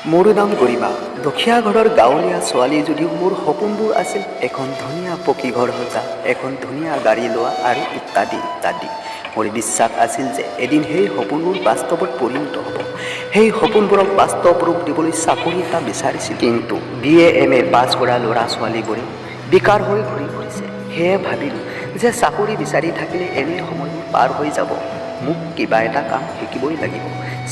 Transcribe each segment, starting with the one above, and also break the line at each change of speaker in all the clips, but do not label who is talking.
মোৰ নাম গৰিমা। দুখীয়া ঘৰৰ গাঁৱলীয়া ছোৱালী যদিও মোৰ সপোনবোৰ আছিল এখন ধুনীয়া পকী ঘৰ সজা, এখন ধুনীয়া গাড়ী লোৱা আৰু ইত্যাদি ইত্যাদি। মোৰ বিশ্বাস আছিল যে এদিন সেই সপোনবোৰ বাস্তৱত পৰিণত হ'ব। সেই সপোনবোৰক বাস্তৱ ৰূপ দিবলৈ চাকৰি এটা বিচাৰিছিল। কিন্তু বি এ, এম এ পাছ কৰা ল'ৰা ছোৱালীবোৰে বেকাৰ হৈ ঘূৰি ফুৰিছে। সেয়ে ভাবিলোঁ যে চাকৰি বিচাৰি থাকিলে এনেই সময়বোৰ পাৰ হৈ যাব, মোক কিবা এটা কাম শিকিবই লাগিব।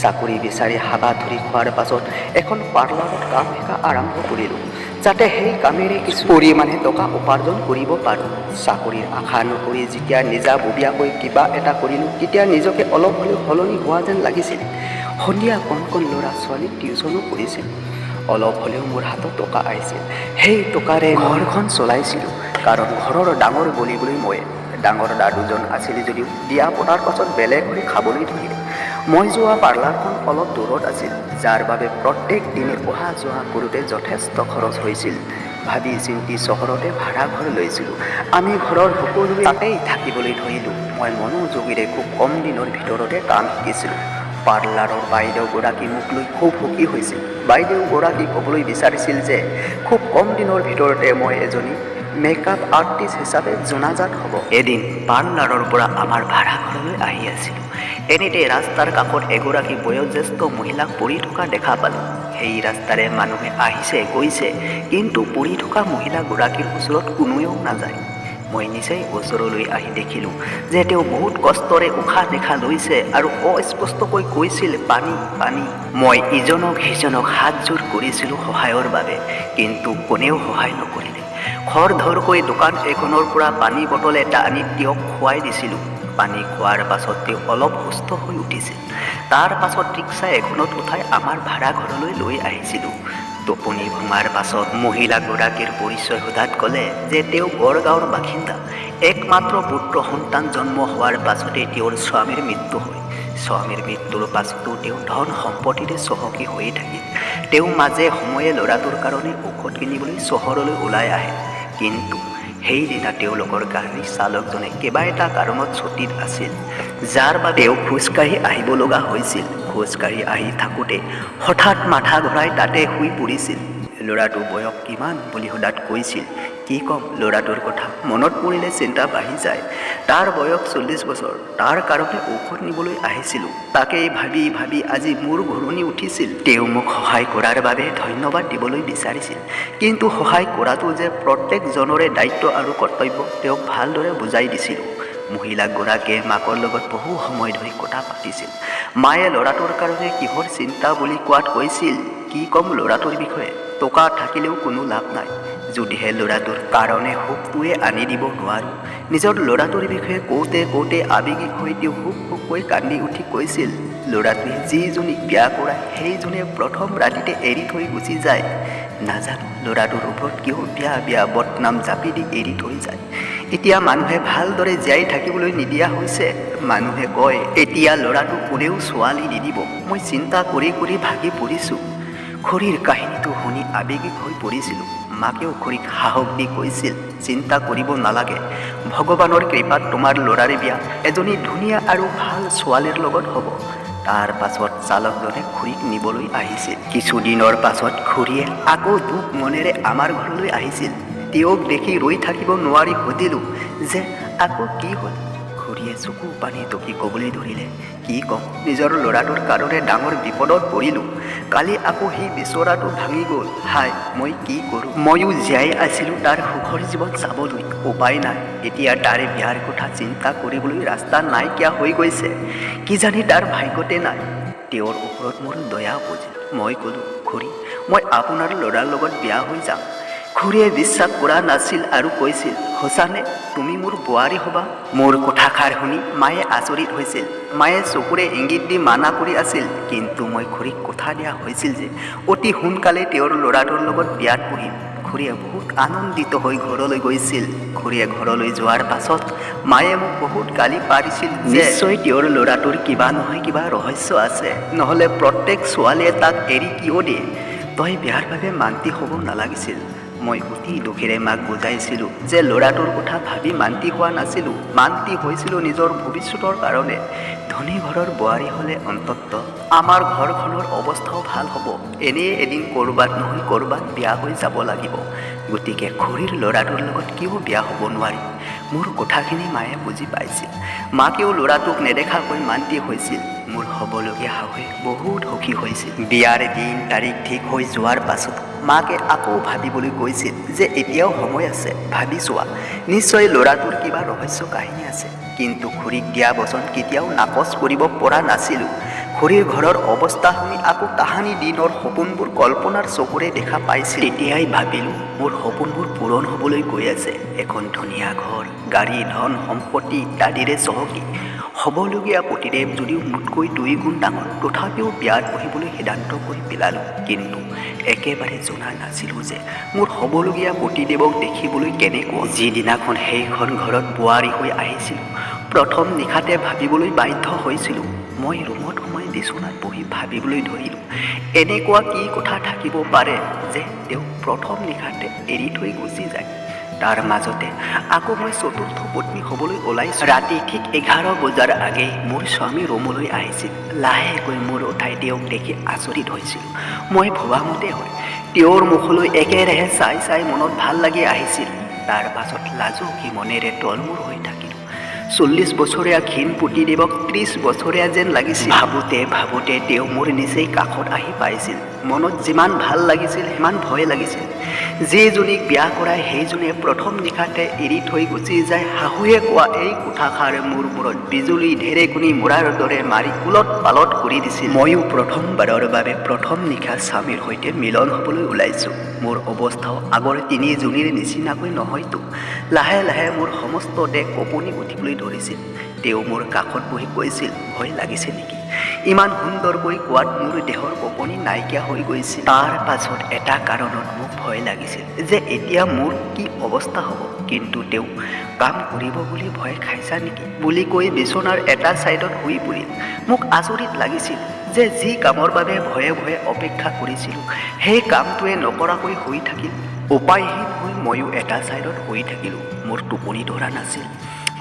চাকৰি বিচাৰি হাবাথুৰি খোৱাৰ পাছত এখন পাৰ্লাৰত কাম শিকা আৰম্ভ কৰিলোঁ, যাতে সেই কামেৰে কিছু পৰিমাণে টকা উপাৰ্জন কৰিব পাৰোঁ। চাকৰিৰ আশা নকৰি যেতিয়া নিজাববীয়াকৈ কিবা এটা কৰিলোঁ, তেতিয়া নিজকে অলপ হ'লেও সলনি হোৱা যেন লাগিছিল। সন্ধিয়া কণ কণ ল'ৰা ছোৱালীক টিউচনো কৰিছিলোঁ। অলপ হ'লেও মোৰ হাতত টকা আহিছিল। সেই টকাৰে ঘৰখন চলাইছিলোঁ, কাৰণ ঘৰৰ ডাঙৰ বুলিবলৈ ময়ে। ডাঙৰ দা দুজন আছিল যদিও বিয়া পতাৰ পাছত বেলেগ হৈ খাবলৈ ধৰিলে। মই যোৱা পাৰ্লাৰখন অলপ দূৰত আছিল, যাৰ বাবে প্ৰত্যেক দিনে অহা যোৱা কৰোঁতে যথেষ্ট খৰচ হৈছিল। ভাবি চিন্তি চহৰতে ভাড়া ঘৰ লৈছিলোঁ। আমি ঘৰৰ সকলোৱে তাতেই থাকিবলৈ ধৰিলোঁ। মই মনোযোগেৰে খুব কম দিনৰ ভিতৰতে কাম শিকিছিলোঁ। পাৰ্লাৰৰ বাইদেউগৰাকী মোক লৈ খুব সুখী হৈছিল। বাইদেউগৰাকী ক'বলৈ বিচাৰিছিল যে খুব কম দিনৰ ভিতৰতে মই এজনী মেকআপ আৰ্টিষ্ট হিচাপে জনাজাত হ'ব। এদিন পাৰ্লাৰৰ পৰা আমাৰ ভাড়া ঘৰলৈ আহি আছিলোঁ। এনেতে ৰাস্তাৰ কাষত এগৰাকী বয়োজ্যেষ্ঠ মহিলাক পৰি থকা দেখা পালোঁ। সেই ৰাস্তাৰে মানুহে আহিছে গৈছে, কিন্তু পৰি থকা মহিলাগৰাকীৰ ওচৰত কোনোৱেও নাযায়। মই নিজেই ওচৰলৈ আহি দেখিলোঁ যে তেওঁ বহুত কষ্টৰে উশাহ নিশাহ লৈছে আৰু অস্পষ্টকৈ কৈছিল, "পানী, পানী।" মই ইজনক সিজনক হাতযোৰ কৰিছিলোঁ সহায়ৰ বাবে, কিন্তু কোনেও সহায় নকৰিলে। খৰধৰকৈ দোকান এখনৰ পৰা পানী বটল এটা আনি তেওঁক খুৱাই দিছিলোঁ। পানী খোৱাৰ পাছত তেওঁ অলপ সুস্থ হৈ উঠিছিল। তাৰ পাছত ৰিক্সা এখনত উঠাই আমাৰ ভাড়া ঘৰলৈ লৈ আহিছিলোঁ। টোপনি ভঙাৰ পাছত মহিলাগৰাকীৰ পৰিচয় সোধাত ক'লে যে তেওঁ গড়গাঁৱৰ বাসিন্দা। একমাত্ৰ পুত্ৰ সন্তান জন্ম হোৱাৰ পাছতেই তেওঁৰ স্বামীৰ মৃত্যু হয়। স্বামীৰ মৃত্যুৰ পাছতো তেওঁ ধন সম্পত্তিৰে চহকী হৈয়ে থাকিল। তেওঁ মাজে সময়ে ল'ৰাটোৰ কাৰণে ঔষধ কিনিবলৈ চহৰলৈ ওলাই আহে। কিন্তু সেইদিনা তেওঁলোকৰ গাড়ী চালকজনে কিবা এটা কাৰণত ছুটীত আছিল, যাৰ বাবে তেওঁ খোজকাঢ়ি আহিব লগা হৈছিল। খোজকাঢ়ি আহি থাকোঁতে হঠাৎ মাথা ঘূৰাই তাতে শুই পৰিছিল। ল'ৰাটোৰ বয়স কিমান বুলি সোধাত কৈছিল, "কি ক'ম ল'ৰাটোৰ কথা, মনত পৰিলে চিন্তা বাঢ়ি যায়। তাৰ বয়স 40 বছৰ। তাৰ কাৰণে ঔষধ নিবলৈ আহিছিলোঁ। তাকেই ভাবি ভাবি আজি মূৰ ঘূৰণি উঠিছিল।" তেওঁ মোক সহায় কৰাৰ বাবে ধন্যবাদ দিবলৈ বিচাৰিছিল, কিন্তু সহায় কৰাটো যে প্ৰত্যেকজনৰে দায়িত্ব আৰু কৰ্তব্য, তেওঁক ভালদৰে বুজাই দিছিলোঁ। মহিলাগৰাকীয়ে মাকৰ লগত বহু সময় ধৰি কথা পাতিছিল। মায়ে ল'ৰাটোৰ কাৰণে কিহৰ চিন্তা বুলি কোৱাত কৈছিল, "কি ক'ম ল'ৰাটোৰ বিষয়ে, টকা থাকিলেও কোনো লাভ নাই, যদিহে ল'ৰাটোৰ কাৰণে সুখটোৱে আনি দিব নোৱাৰোঁ।" নিজৰ ল'ৰাটোৰ বিষয়ে কওঁতে কওঁতে আৱেগিক হৈ তেওঁ হুক হুককৈ কান্দি উঠি কৈছিল, "ল'ৰাটোৱে যিজনীক বিয়া কৰায়, সেইজনীয়ে প্ৰথম ৰাতিতে এৰি থৈ গুচি যায়। নাজানো ল'ৰাটোৰ ওপৰত কিয় বেয়া বেয়া বদনাম জাপি দি এৰি থৈ যায়। এতিয়া মানুহে ভালদৰে জীয়াই থাকিবলৈ নিদিয়া হৈছে। মানুহে কয়, এতিয়া ল'ৰাটোক কোনেও ছোৱালী নিদিব। মই চিন্তা কৰি কৰি ভাগি পৰিছোঁ।" খুৰীৰ কাহিনীটো শুনি আৱেগিক হৈ পৰিছিলোঁ। মাকেও খুৰীক সাহস দি কৈছিল, "চিন্তা কৰিব নালাগে। ভগৱানৰ কৃপাত তোমাৰ ল'ৰাৰ বিয়া এজনী ধুনীয়া আৰু ভাল ছোৱালীৰ লগত হ'ব।" তাৰ পাছত চালকজনে খুৰীক নিবলৈ আহিছিল। কিছুদিনৰ পাছত খুৰীয়ে আকৌ দুখ মনেৰে আমাৰ ঘৰলৈ আহিছিল। তেওঁক দেখি ৰৈ থাকিব নোৱাৰি সুধিলোঁ যে আকৌ কি হ'ল? খুৰীয়ে চকু পানী টুকি ক'বলৈ ধৰিলে, "কি ক'ম, নিজৰ ল'ৰাটোৰ কাৰণে ডাঙৰ বিপদত পৰিলোঁ। কালি আকৌ সেই বিচৰাটো ভাঙি গ'ল। হায়, মই কি কৰোঁ? ময়ো জীয়াই আছিলোঁ তাৰ সুখৰ জীৱন চাবলৈ। উপায় নাই, এতিয়া তাৰ বিয়াৰ কথা চিন্তা কৰিবলৈ ৰাস্তা নাইকিয়া হৈ গৈছে। কিজানি তাৰ ভাগ্যতে নাই।" তেওঁৰ ওপৰত মোৰ দয়া উপজিল। মই ক'লোঁ, "খুৰী, মই আপোনাৰ ল'ৰাৰ লগত বিয়া হৈ যাম।" খুৰীয়ে বিশ্বাস কৰা নাছিল আৰু কৈছিল, "সঁচানে? তুমি মোৰ বোৱাৰী হ'বা?" মোৰ কথাষাৰ শুনি মায়ে আচৰিত হৈছিল। মায়ে চকুৰে ইংগিত দি মানা কৰি আছিল, কিন্তু মই খুৰীক কথা দিয়া হৈছিল যে অতি সোনকালে তেওঁৰ ল'ৰাটোৰ লগত বিয়াত বহিম। খুৰীয়ে বহুত আনন্দিত হৈ ঘৰলৈ গৈছিল। খুৰীয়ে ঘৰলৈ যোৱাৰ পাছত মায়ে মোক বহুত গালি পাৰিছিল যে নিশ্চয় তেওঁৰ ল'ৰাটোৰ কিবা নহয় কিবা ৰহস্য আছে, নহ'লে প্ৰত্যেক ছোৱালীয়ে তাক এৰি কিয় দিয়ে? তই বিয়াৰ বাবে মান্তি হ'ব নালাগিছিল। মই অতি দুখেৰে মাক বুজাইছিলোঁ যে ল'ৰাটোৰ কথা ভাবি মান্তি হোৱা নাছিলোঁ, মান্তি হৈছিলোঁ নিজৰ ভৱিষ্যতৰ কাৰণে। ধনী ঘৰৰ বোৱাৰী হ'লে অন্ততঃ আমাৰ ঘৰখনৰ অৱস্থাও ভাল হ'ব। এনেয়ে এদিন ক'ৰবাত নহয় ক'ৰবাত বিয়া হৈ যাব লাগিব, গতিকে খুৰীৰ ল'ৰাটোৰ লগত কিয় বিয়া হ'ব নোৱাৰি? মোৰ কথাখিনি মায়ে বুজি পাইছিল। মাকেও ল'ৰাটোক নেদেখাকৈ মান্তি হৈছিল। মোৰ হ'বলগীয়া শাহুৱে বহুত সুখী হৈছিল। বিয়াৰ দিন তাৰিখ ঠিক হৈ যোৱাৰ পাছত মাকে আকৌ ভাবিবলৈ কৈছিল যে এতিয়াও সময় আছে, ভাবি চোৱা, নিশ্চয় ল'ৰাটোৰ কিবা ৰহস্য কাহিনী আছে। কিন্তু খুৰীক দিয়া বচন কেতিয়াও নাকচ কৰিব পৰা নাছিলোঁ। খুৰীৰ ঘৰৰ অৱস্থা শুনি আকৌ তাহানি দিনৰ সপোনবোৰ কল্পনাৰ চকুৰে দেখা পাইছিল। তেতিয়াই ভাবিলোঁ, মোৰ সপোনবোৰ পূৰণ হ'বলৈ গৈ আছে। এখন ধুনীয়া ঘৰ, গাড়ী, ধন সম্পত্তি ইত্যাদিৰে চহকী হ'বলগীয়া পতিদেৱ যদিও মোতকৈ 2 গুণ ডাঙৰ, তথাপিও বিয়াত বহিবলৈ সিদ্ধান্ত কৰি পেলালোঁ। কিন্তু একেবাৰে জনা নাছিলোঁ যে মোৰ হ'বলগীয়া পতিদেৱক দেখিবলৈ কেনেকুৱা। যিদিনাখন সেইখন ঘৰত বোৱাৰী হৈ আহিছিলোঁ, প্ৰথম নিশাতে ভাবিবলৈ বাধ্য হৈছিলোঁ। মই ৰুমত সোমাই বিচনাত বহি ভাবিবলৈ ধৰিলোঁ, এনেকুৱা কি কথা থাকিব পাৰে যে তেওঁ প্ৰথম নিশাতে এৰি থৈ গুচি যায়। তাৰ মাজতে আকৌ মই চতুৰ্থ পত্নী হ'বলৈ ওলাইছোঁ। ৰাতি ঠিক 11 বজাৰ আগেয়ে মোৰ স্বামী ৰুমলৈ আহিছিল। লাহেকৈ মূৰ উঠাই তেওঁক দেখি আচৰিত হৈছিলোঁ। মই ভবামতে হয়, তেওঁৰ মুখলৈ একেৰাহে চাই চাই মনত ভাল লাগি আহিছিল। তাৰ পাছত লাজুকী মনেৰে তলমূৰ হৈ থাকিলোঁ। 40 বছৰীয়া ক্ষীণ পতিদেৱক 30 বছৰীয়া যেন লাগিছিল। ভাবোঁতে ভাবোঁতে তেওঁ মোৰ নিচেই কাষত আহি পাইছিল। মনত যিমান ভাল লাগিছিল, সিমান ভয় লাগিছিল। যিজনীক বিয়া কৰাই সেইজনীয়ে প্ৰথম নিশাতে এৰি থৈ গুচি যায়, শাহুৱে কোৱা এই কথাষাৰ মোৰ মূৰত বিজুলী ঢেৰেকনি মৰাৰ দৰে মাৰি ওলট পালট কৰি দিছিল। ময়ো প্ৰথমবাৰৰ বাবে প্ৰথম নিশা স্বামীৰ সৈতে মিলন হ'বলৈ ওলাইছোঁ। মোৰ অৱস্থাও আগৰ তিনিজনীৰ নিচিনাকৈ নহয়তো। লাহে লাহে মোৰ সমস্ত দেহ কঁপনি উঠিবলৈ ধৰিছিল। তেওঁ মোৰ কাষত বহি কৈছিল, ভয় লাগিছে নেকি? ইমান সুন্দৰকৈ কোৱাত মোৰ দেহৰ কঁপনি নাইকিয়া হৈ গৈছিল। তাৰ পাছত এটা কাৰণত মোক ভয় লাগিছিল যে এতিয়া মোৰ কি অৱস্থা হ'ব। কিন্তু তেওঁ কাম কৰিব বুলি ভয় খাইছা নেকি বুলি কৈ বিচনাৰ এটা ছাইডত শুই পৰিল। মোক আচৰিত লাগিছিল যে যি কামৰ বাবে ভয়ে ভয়ে অপেক্ষা কৰিছিলোঁ, সেই কামটোৱে নকৰাকৈ শুই থাকিল। উপায়হীন হৈ ময়ো এটা ছাইডত শুই থাকিলোঁ। মোৰ টোপনি ধৰা নাছিল।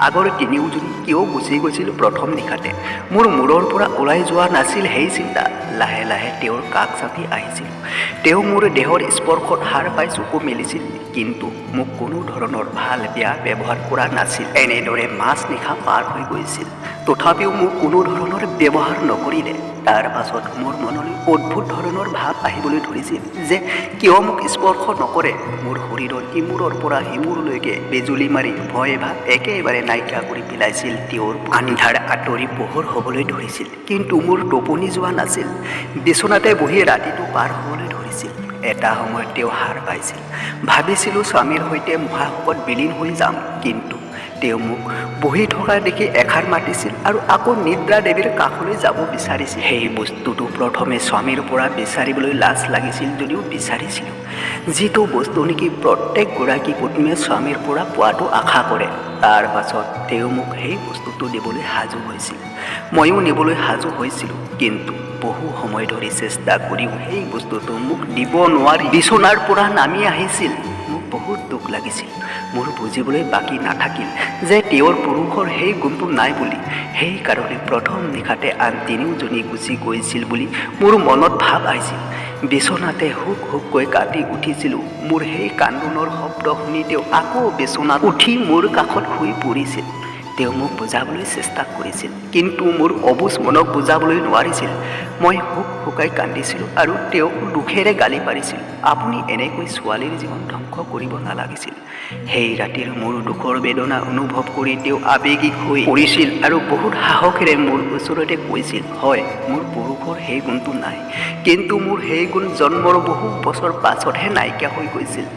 আগৰ তিনিওজনী কিয় গুচি গৈছিল প্ৰথম নিশাতে, মোৰ মূৰৰ পৰা ওলাই যোৱা নাছিল সেই চিন্তা। লাহে লাহে তেওঁৰ কাষ চাপি আহিছিলোঁ। তেওঁ মোৰ দেহৰ স্পৰ্শত সাৰ পাই চকু মেলিছিল, কিন্তু মোক কোনো ধৰণৰ ভাল বেয়া ব্যৱহাৰ কৰা নাছিল। এনেদৰে মাজ নিশা পাৰ হৈ গৈছিল, তথাপিও মোক কোনো ধৰণৰ ব্যৱহাৰ নকৰিলে। তাৰ পাছত মোৰ মনলৈ অদ্ভুত ধৰণৰ ভাৱ আহিবলৈ ধৰিছিল যে কিয় মোক স্পৰ্শ নকৰে। মোৰ শৰীৰৰ ইমূৰৰ পৰা সিমূৰলৈকে বিজুলী মাৰি ভয় ভাৱ একেবাৰে নাইকিয়া কৰি পেলাইছিল তেওঁৰ। আন্ধাৰ আঁতৰি পোহৰ হ'বলৈ ধৰিছিল, কিন্তু মোৰ টোপনি যোৱা নাছিল। বিচনাতে বহি ৰাতিটো পাৰ হ'বলৈ ধৰিছিল। এটা সময়ত তেওঁ সাৰ পাইছিল। ভাবিছিলোঁ স্বামীৰ সৈতে মহাসুখত বিলীন হৈ যাম, কিন্তু তেওঁ মোক বহি থকা দেখি এষাৰ মাতিছিল আৰু আকৌ নিদ্ৰা দেৱীৰ কাষলৈ যাব বিচাৰিছিল। সেই বস্তুটো প্ৰথমে স্বামীৰ পৰা বিচাৰিবলৈ লাজ লাগিছিল যদিও বিচাৰিছিলোঁ, যিটো বস্তু নেকি প্ৰত্যেকগৰাকী পত্নীয়ে স্বামীৰ পৰা পোৱাটো আশা কৰে। তাৰ পাছত তেওঁ মোক সেই বস্তুটো দিবলৈ সাজু হৈছিল, ময়ো নিবলৈ সাজু হৈছিলোঁ। কিন্তু বহু সময় ধৰি চেষ্টা কৰিও সেই বস্তুটো মোক দিব নোৱাৰি বিচনাৰ পৰা নামি আহিছিল। মোক বহুত দুখ লাগিছিল। মোৰ বুজিবলৈ বাকী নাথাকিল যে তেওঁৰ পুৰুষৰ সেই গুণটো নাই বুলি। সেইকাৰণে প্ৰথম নিশাতে আন তিনিওজনী গুচি গৈছিল বুলি মোৰ মনত ভাৱ আহিছিল। বিচনাতে হুক হুককৈ কান্দি উঠিছিলোঁ। মোৰ সেই কান্দোনৰ শব্দ শুনি তেওঁ আকৌ বিচনাত উঠি মোৰ কাষত শুই পৰিছিল। তেওঁ মোক বুজাবলৈ চেষ্টা কৰিছিল, কিন্তু মোৰ অবুজ মনক বুজাবলৈ নোৱাৰিছিল। মই হুক হুকাই কান্দিছিলোঁ আৰু তেওঁক দুখেৰে গালি পাৰিছিলোঁ, আপুনি এনেকৈ ছোৱালীৰ জীৱন ধ্বংস কৰিব নালাগিছিল। সেই ৰাতিৰ মোৰ দুখৰ বেদনা অনুভৱ কৰি তেওঁ আৱেগিক হৈ পৰিছিল আৰু বহুত সাহসেৰে মোৰ ওচৰতে কৈছিল, হয়, মোৰ পুৰুষৰ সেই গুণটো নাই, কিন্তু মোৰ সেই গুণ জন্মৰ বহু বছৰ পাছতহে নাইকিয়া হৈ গৈছিল।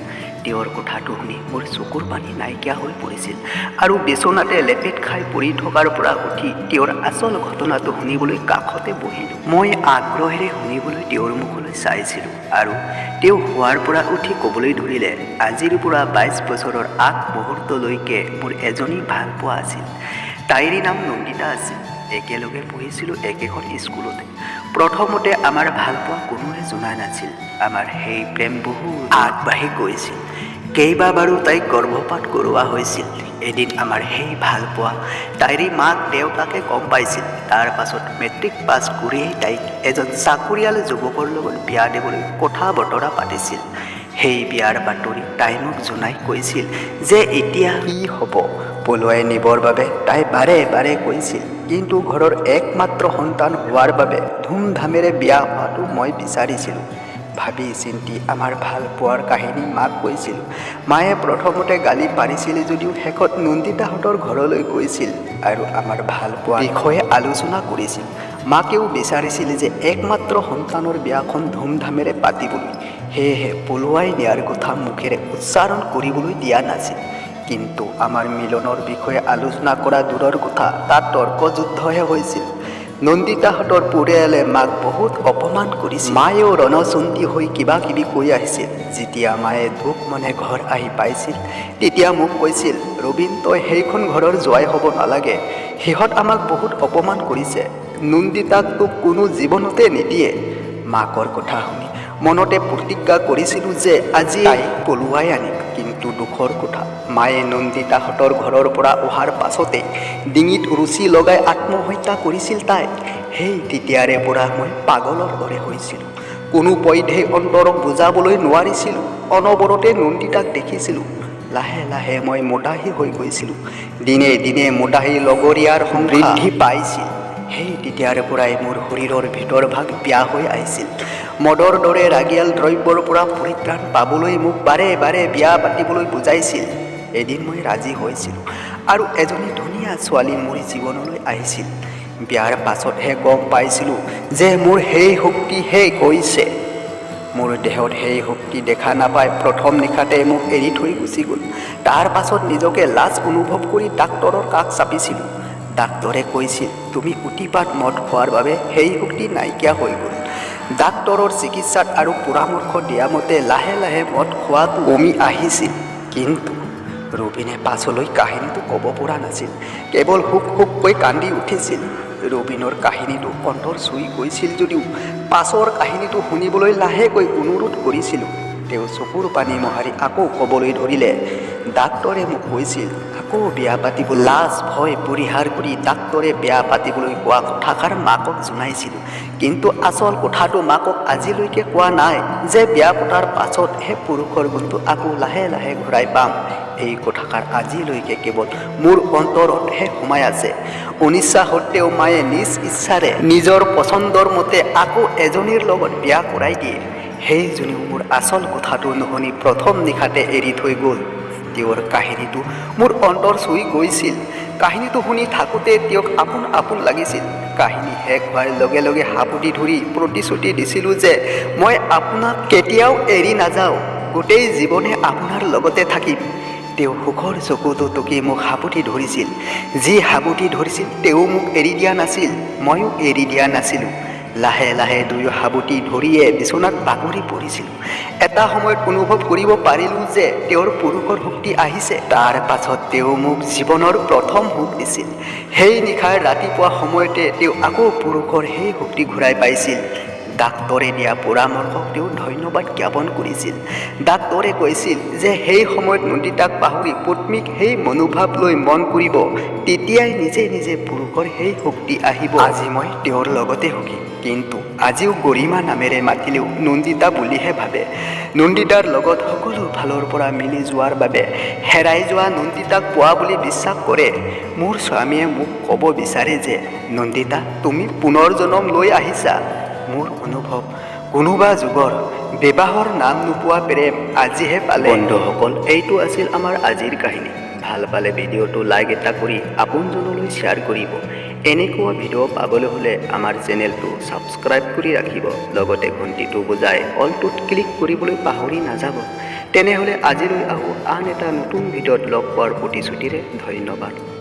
তেওঁৰ কথাটো শুনি মোৰ চকুৰ পানী নাইকিয়া হৈ পৰিছিল আৰু বিচনাতে লেপেট খাই পৰি থকাৰ পৰা উঠি তেওঁৰ আচল ঘটনাটো শুনিবলৈ কাষতে বহিলোঁ। মই আগ্ৰহেৰে শুনিবলৈ তেওঁৰ মুখলৈ চাইছিলোঁ আৰু তেওঁ শোৱাৰ পৰা উঠি ক'বলৈ ধৰিলে, আজিৰ পৰা 22 বছৰৰ আগ মুহূৰ্তলৈকে মোৰ এজনী ভাল পোৱা আছিল। তাইৰ নাম নন্দিতা আছিল। একেলগে পঢ়িছিলোঁ একেখন স্কুলতে। প্ৰথমতে আমাৰ ভালপোৱা কোনোৱে জনা নাছিল। আমাৰ সেই প্ৰেম বহু আগবাঢ়ি গৈছিল। কেইবাবাৰো তাইক গৰ্ভপাত কৰোৱা হৈছিল। এদিন আমাৰ সেই ভালপোৱা তাইৰে মাক দেউতাকে গম পাইছিল। তাৰ পাছত মেট্ৰিক পাছ কৰিয়েই তাইক এজন চাকৰিয়াল যুৱকৰ লগত বিয়া দিবলৈ কথা বতৰা পাতিছিল। সেই বিয়াৰ বাতৰি তাই মোক জনাই কৈছিল যে এতিয়া কি হ'ব। পলুৱাই নিবৰ বাবে তাই বাৰে বাৰে কৈছিল, কিন্তু ঘৰৰ একমাত্ৰ সন্তান হোৱাৰ বাবে ধুমধামেৰে বিয়া হোৱাটো মই বিচাৰিছিলোঁ। ভাবি চিন্তি আমাৰ ভাল পোৱাৰ কাহিনী মাক কৈছিলোঁ। মায়ে প্ৰথমতে গালি পাৰিছিল যদিও শেষত নন্দিতাহঁতৰ ঘৰলৈ গৈছিল আৰু আমাৰ ভাল পোৱাৰ বিষয়ে আলোচনা কৰিছিল। মাকেও বিচাৰিছিল যে একমাত্ৰ সন্তানৰ বিয়াখন ধুমধামেৰে পাতিবলৈ, সেয়েহে পলুৱাই নিয়াৰ কথা মুখেৰে উচ্চাৰণ কৰিবলৈ দিয়া নাছিল। কিন্তু আমাৰ মিলনৰ বিষয়ে আলোচনা কৰা দূৰৰ কথা, তাত তৰ্কযুদ্ধহে হৈছিল। নন্দিতাহঁতৰ পৰিয়ালে মাক বহুত অপমান কৰিছিল। মায়েও ৰণচণ্ডী হৈ কিবা কিবি কৈ আহিছিল। যেতিয়া মায়ে দুখ মনে ঘৰ আহি পাইছিল, তেতিয়া মোক কৈছিল, "ৰবীন, তই সেইখন ঘৰৰ জোঁৱাই হ'ব নালাগে। সিহঁত আমাক বহুত অপমান কৰিছে। নন্দিতাক তোক কোনো জীৱনতে নিদিয়ে।" মাকৰ কথা শুনি মনতে প্ৰতিজ্ঞা কৰিছিলোঁ যে আজি তাইক পলুৱাই আনিম। কিন্তু দুখৰ কথা, মায়ে নন্দিতাহঁতৰ ঘৰৰ পৰা অহাৰ পাছতেই ডিঙিত ৰছী লগাই আত্মহত্যা কৰিছিল তাই। সেই তেতিয়াৰে পৰা মই পাগলৰ দৰে হৈছিলোঁ। কোনো পধ্যেই অন্তৰক বুজাবলৈ নোৱাৰিছিলোঁ। অনবৰতে নন্দিতাক দেখিছিলোঁ। লাহে লাহে মই মদাহী হৈ গৈছিলোঁ। দিনে দিনে মদাহী লগৰীয়াৰ সংখ্যা বৃদ্ধি পাইছিল। সেই তেতিয়াৰে পৰাই মোৰ শৰীৰৰ ভিতৰ ভাগ বেয়া হৈ আহিছিল। মদৰ দৰে ৰাগিয়াল দ্ৰব্যৰ পৰা পৰিত্ৰাণ পাবলৈ মোক বাৰে বাৰে বিয়া পাতিবলৈ বুজাইছিল। এদিন মই ৰাজি হৈছিলোঁ আৰু এজনী ধুনীয়া ছোৱালী মোৰ জীৱনলৈ আহিছিল। বিয়াৰ পাছতহে গম পাইছিলোঁ যে মোৰ সেই শক্তি শেষ হৈছে। মোৰ দেহত সেই শক্তি দেখা নাপাই প্ৰথম নিশাতে মোক এৰি থৈ গুচি গ'ল। তাৰ পাছত নিজকে লাজ অনুভৱ কৰি ডাক্তৰৰ কাষ চাপিছিলোঁ। ডাক্তৰে কৈছিল, "তুমি অতিপাত মদ খোৱাৰ বাবে সেই শক্তি নাইকিয়া হৈ গ'ল।" ডাক্তৰৰ চিকিৎসাত আৰু পৰামৰ্শ দিয়া মতে লাহে লাহে মদ খোৱাটো কমি আহিছিল। কিন্তু ৰবীনে পাছলৈ কাহিনীটো ক'ব পৰা নাছিল, কেৱল হুক হুককৈ কান্দি উঠিছিল। ৰবীনৰ কাহিনীটো অন্তৰ চুই গৈছিল যদিও পাছৰ কাহিনীটো শুনিবলৈ লাহেকৈ অনুৰোধ কৰিছিলোঁ। তেওঁ চকুৰ পানী মোহাৰি আকৌ ক'বলৈ ধৰিলে, "ডাক্তৰে মোক কৈছিল আকৌ বিয়া পাতিব।" লাজ ভয় পৰিহাৰ কৰি ডাক্তৰে বিয়া পাতিবলৈ কোৱা কথাষাৰ মাকক জনাইছিলোঁ। কিন্তু আচল কথাটো মাকক আজিলৈকে কোৱা নাই যে বিয়া পতাৰ পাছতহে পুৰুষৰ গুণটো আকৌ লাহে লাহে ঘূৰাই পাম। এই কথাষাৰ আজিলৈকে কেৱল মোৰ অন্তৰতহে সোমাই আছে। অনিচ্ছা সত্ত্বেও মায়ে নিজ ইচ্ছাৰে নিজৰ পচন্দৰ মতে আকৌ এজনীৰ লগত বিয়া কৰাই দিয়ে। সেইজনীও মোৰ আচল কথাটো নুশুনি প্ৰথম নিশাতে এৰি থৈ গ'ল। তেওঁৰ কাহিনীটো মোৰ অন্তৰ চুই গৈছিল। কাহিনীটো শুনি থাকোঁতে তেওঁক আপোন আপোন লাগিছিল। কাহিনী শেষ হোৱাৰ লগে লগে সাৱটি ধৰি প্ৰতিশ্ৰুতি দিছিলোঁ যে মই আপোনাক কেতিয়াও এৰি নাযাওঁ, গোটেই জীৱনে আপোনাৰ লগতে থাকিম। তেওঁ সুখৰ চকুটো টুকি মোক সাৱটি ধৰিছিল। যি সাৱটি ধৰিছিল, তেওঁ মোক এৰি দিয়া নাছিল, ময়ো এৰি দিয়া নাছিলোঁ। লাহে লাহে দুয়ো সাৱটি ধৰিয়ে বিচনাত বাগৰি পৰিছিলোঁ। এটা সময়ত অনুভৱ কৰিব পাৰিলোঁ যে তেওঁৰ পুৰুষৰ শক্তি আহিছে। তাৰ পাছত তেওঁ মোক জীৱনৰ প্ৰথম সুখ দিছিল। সেই নিশাৰ ৰাতিপুৱা সময়তে তেওঁ আকৌ পুৰুষৰ সেই শক্তি ঘূৰাই পাইছিল। ডাক্তৰে দিয়া পৰামৰ্শক তেওঁ ধন্যবাদ জ্ঞাপন কৰিছিল। ডাক্তৰে কৈছিল যে সেই সময়ত নন্দিতাক পাহৰি পত্নীক সেই মনোভাৱ লৈ মন কৰিব, তেতিয়াই নিজে নিজে পুৰুষৰ সেই শক্তি আহিব। আজি মই তেওঁৰ লগতে সুখী। কিন্তু আজিও গৰিমা নামেৰে মাতিলেও নন্দিতা বুলিহে ভাবে। নন্দিতাৰ লগত সকলো ফালৰ পৰা মিলি যোৱাৰ বাবে হেৰাই যোৱা নন্দিতাক পোৱা বুলি বিশ্বাস কৰে। মোৰ স্বামীয়ে মোক ক'ব বিচাৰে যে নন্দিতা, তুমি পুনৰ জনম লৈ আহিছা। মোৰ অনুভৱ, কোনোবা যুগৰ বিবাহৰ নাম নোপোৱা প্ৰেম আজিহে পালে। বন্ধুসকল, এইটো আছিল আমাৰ আজিৰ কাহিনী। ভাল পালে ভিডিঅ'টো লাইক এটা কৰি আপোনজনলৈ শ্বেয়াৰ কৰিব। এনেকুৱা ভিডিঅ' পাবলৈ হ'লে আমাৰ চেনেলটো ছাবস্ক্ৰাইব কৰি ৰাখিব, লগতে ঘণ্টিটো বজাই অলটোত ক্লিক কৰিবলৈ পাহৰি নাযাব। তেনেহ'লে আজিলৈ আহোঁ, আন এটা নতুন ভিডিঅ'ত লগ পোৱাৰ প্ৰতিশ্ৰুতিৰে। ধন্যবাদ।